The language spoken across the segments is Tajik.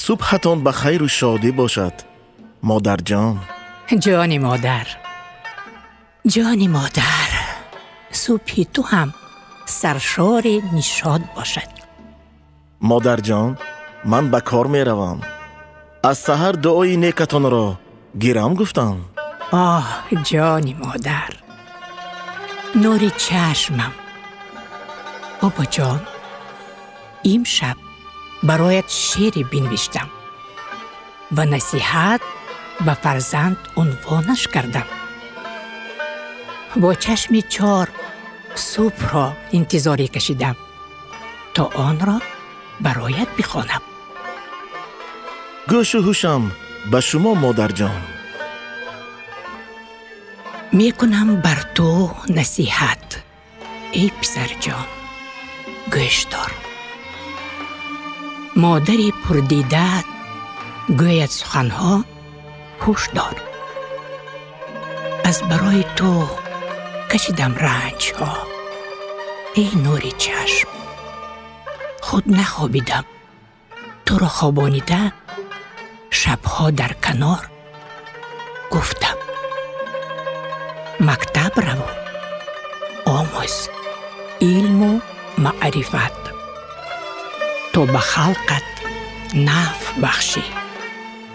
Субҳатон ба хайру шодӣ бошад, модарҷон. Ҷони модар, ҷони модар, субҳи ту ҳам саршори нишод бошад. Модарҷон, ман ба кор меравам. Аз саҳар дуои некатонро гирам гуфтам. Оҳ, ҷони модар, нури чашмам. Бобоҷон, имшаб бароят шеъре бинавиштам ва насиҳат ба фарзанд унвонаш кардам. Бо чашми чор субҳро интизорӣ кашидам, то онро бароят бихонам. Гӯшу ҳушам ба шумо, модарҷон. Мекунам бар ту насиҳат, эй писарҷон, гӯш дор. Модари пурдидаат гӯяд суханҳо, ҳуш дор. Аз барои ту кашидам ранҷҳо, эй нури чашм. Худ нахобидам, туро хобонида шабҳо дар канор гуфтам: мактаб раву омӯз илму маърифат, то ба халқат нафъ бахшӣ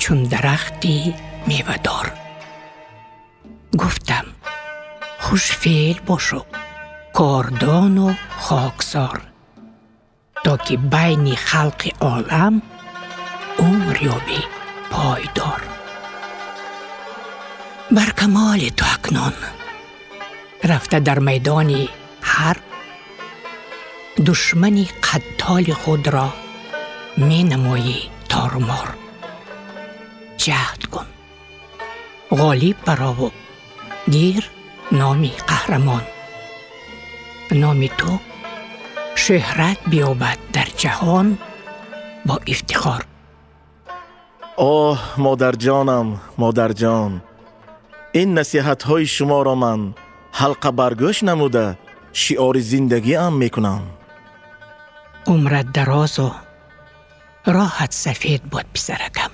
чун дарахти мевадор. Гуфтам: хушфеъл бошу кордону хоксор, то ки байни халқи олам умр ёбӣ пойдор. Бар камоли ту акнун рафта дар майдони ҳарб, душмани қаттоли худро менамоӣ торумор. Ҷаҳд кун, ғолиб барову гир номи қаҳрамон. Номи ту шӯҳрат биёбад дар ҷаҳон бо ифтихор. Оҳ, модарҷонам, модарҷон, ин насиҳатҳои шуморо ман ҳалқа баргӯш намуда шиори зиндагиам мекунам. Умрат дарозу роҳат сафед буд, писаракам.